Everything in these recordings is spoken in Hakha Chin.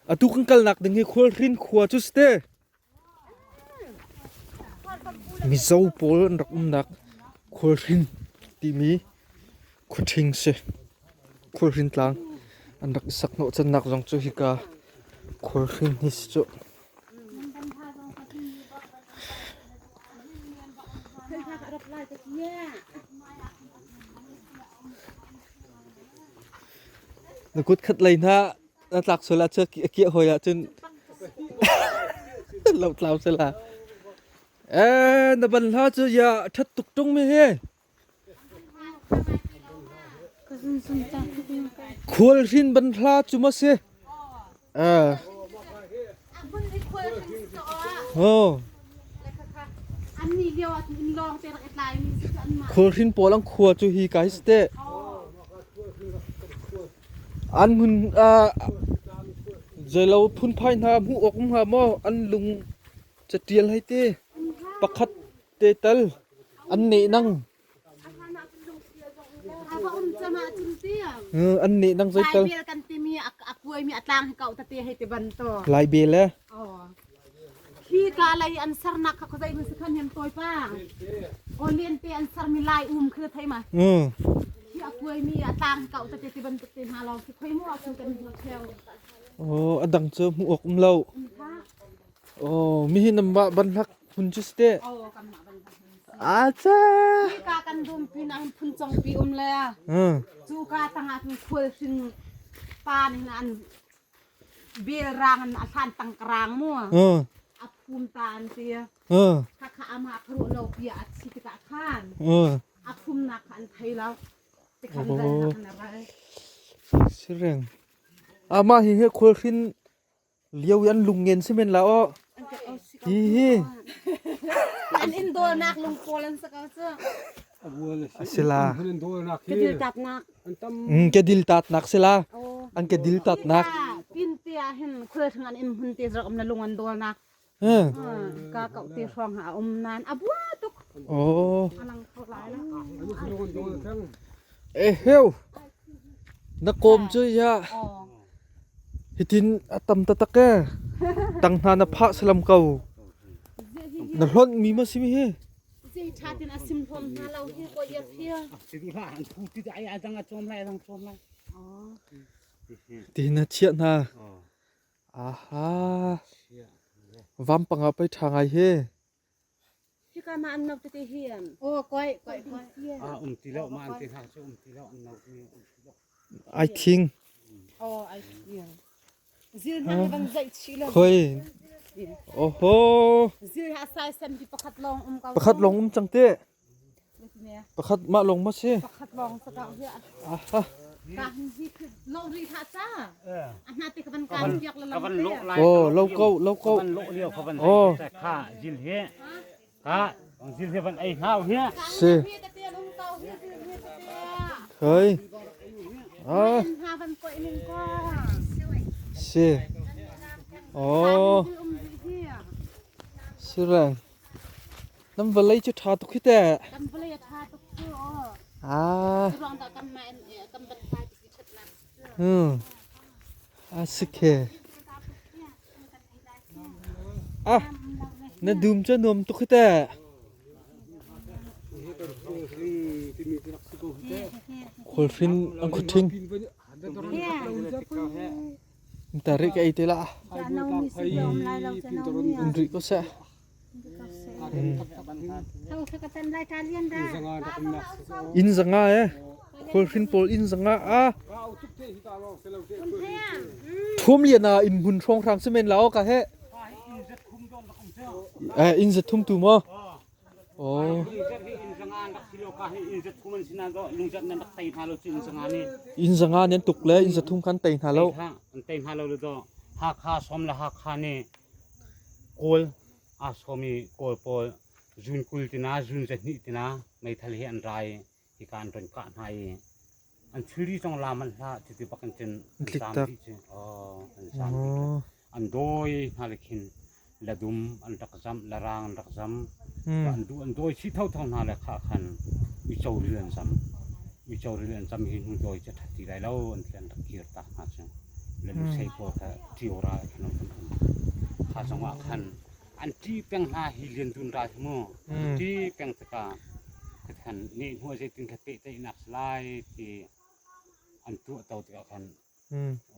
Atu kan kalnak ding hi Khualhrin khua cu si te. Mizo pawl an rak umnak Khualhrin timi khuaṭhing si. Khualhrin tlang an rak i sak hnawhchannak zong cu hika Khualhrin hi si cu. Na kut khat lei hna na tlak sual ahcun a kiah hawi ahcun lotlau sela. Eh, na ban hla cu ya ṭhat tuk ṭung mi hi. Khualhrin ban hla cu ma si? Eh. Oh. Khualhrin pawl an khua cu hi ka hi si teh. An hmun zeilo phunphai hna hmuh awk um hnga maw? An lung catial hei ti. Pakhat te tal an nehnang. An nehnang zeital. Laibel kan timi a kuaimi a tlang hi kau tete hei ti banto. Laibel eh? Hi ka lei an sernak kha khuazei mun si khan hem tawi pa. Onion te an sermi lai um khi thei ma. Hi a kuaimi a tlang hi kau tete ti bantuk te hna lawng si khoi mu ah kan hmu theo. Oh, a dang cu hmuh awk um lo. Oh, mi hi nam ba ban hlak hun cu si te. Oh, kan mah ban hlak. Acha. Hi ka kan dum pi na hin phun chong pi um le. Cu ka tangah cun khual hring pa nih an bel rang in a hlan tangkarang mu a phum ta an ti kha kha amah kharu lo pi a thi tikah khan a phumnak kha an thei lo tikhan ral nak an ral Sireng. Amah hi he khualhrin lio i an lungen si men la aw. Hi hi. An in dawlnak lungpawl an sa ko cu. Asila. Kedil tatnak. Kedil tatnak sila. An kedil tatnak. Pin te ah hin khual an in hun te zok um na lung an dawlnak. Ka kau te hrawng ha um nan a bua tuk. Oh. Alang kho lai la. Eh heu. Na kom cu ya. Hitin a tam taktak ee. Tang hna na phah salam ko. Na hlonh mi ma si mi hi? Zei tha tin a sim hlom hna lo hi ko ia phia. Ti na chiah hna. Aha. Vampang ah pei ṭha ngai hi. Hika ma an nok tete hi. Oh koi koi koi. Ah um ti lo ma an ti hna cu um ti lo an nok mi um ti lo. Ai thing. Oh ai thing. Zil hna hi van zaih chih lo. Khoi. Oho. Zil ha sai sem ti pakhat lawng um ko. Pakhat lawng um cang te. Pakhat mah lawng ma si? Pakhat lawng sa kau hi. Aha. Ka hi lo ri tha cha. A hna te ka van kan piak la Ka van lo lai. Oh, lo ko, lo ko. Ka van lo lio ka van Oh. kha zil hi. Ka zil hi van ei hau hi. Si. Khoi. Ah. Si. Oh. Si reng. Nam vawlei cu ṭha tuk hi teh. Kan vawlei a ṭha tuk cu aw. Ah. Ruang dah kan mah kan ban hlai ti ṭhatnak. Hmm. A si khe. Ah. Na dum cu nuam tuk hi teh. Khualhrin an khuṭhing. Ta ri ka ei te la. In ri ko seh. Inn zanga eh. Khualhrin pawl inn zanga a. Thum lian ah inn hmun hrawnghrang si men la aw ka he. Eh inn za thum tu maw? Oh. Inn zanga nan tuk le inn za thum khan tei hna lo. An tei hna lo le do Hakha som le Hakha nih Kawl aa sawm i Kawl pawl zun 20 tina zun 2 tina meithal he an ra i hika an ron kah hna i an thilri zong la manh hlah cuti bak in cun an zaam dih cu. Oh, an zaam dih. An dawi hna le khin ladum an rak zam, larang an rak zam. An duh an dawi chih thotho hna le kha khan uico ril an zam. Uico ril an zam hi hnu dawi cu ṭhat ti lai lo an ti an rak kir tak hna cu. Le Lusei pawl kha Ṭio ral khan an um. Kha zongah khan an ṭih peng hna hi Liandun ral hi mu. An ṭih peng tikah khan nehhnu zeitin kha pehtlaihnak si lai ti an tuahto tikah khan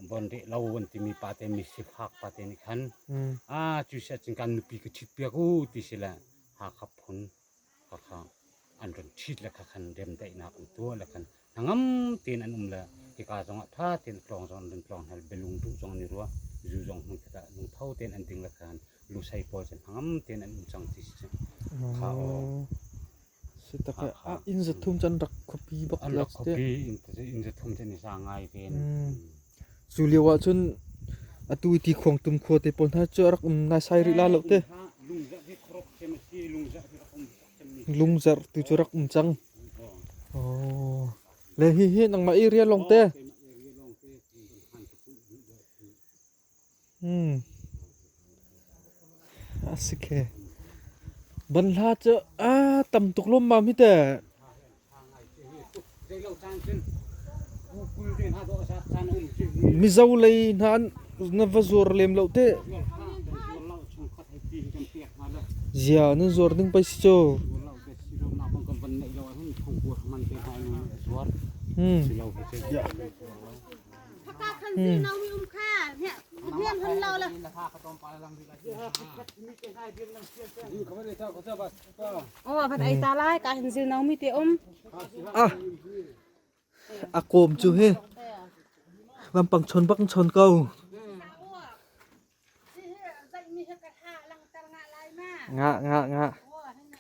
bon reh lo an timi pa te mi sifak pa te nih khan ah cu si ahcun kan nupi ka ṭhit piak u ti si le Hakha phun khakha an run ṭhit le khakhan remdaihnak an tuah le khan hnangam tein an um le hika zongah ṭha tein tlawng zong an run tlawng hna belung duh zong an i ruah zu zong hmun khat ah lungtho tein an ding le khan lusei pawl cu hnangam tein an um cang ti si kha aw. Si tak ah inn zathum cu an rak khuapi bak an rak khuapi inn zathum cu an i za ngai ven. Cu lio ah cun atu i tikhuangtum khua te pawl hna cu a rak um naisai rih la lo te. Lungzarh tu cu rak um cang. Oh. Le hi hi nangmah area lawng te. Hmm. A si khe. Banhla cu a tam tuk lawmmam hi teh. Mizo lei hna an na va zuar lem lo teh. Zia nan zuar ding pei si cu. Hmm. Ah, a kawm cu hi vampang chawn bak in chawn ko. Nga nga nga.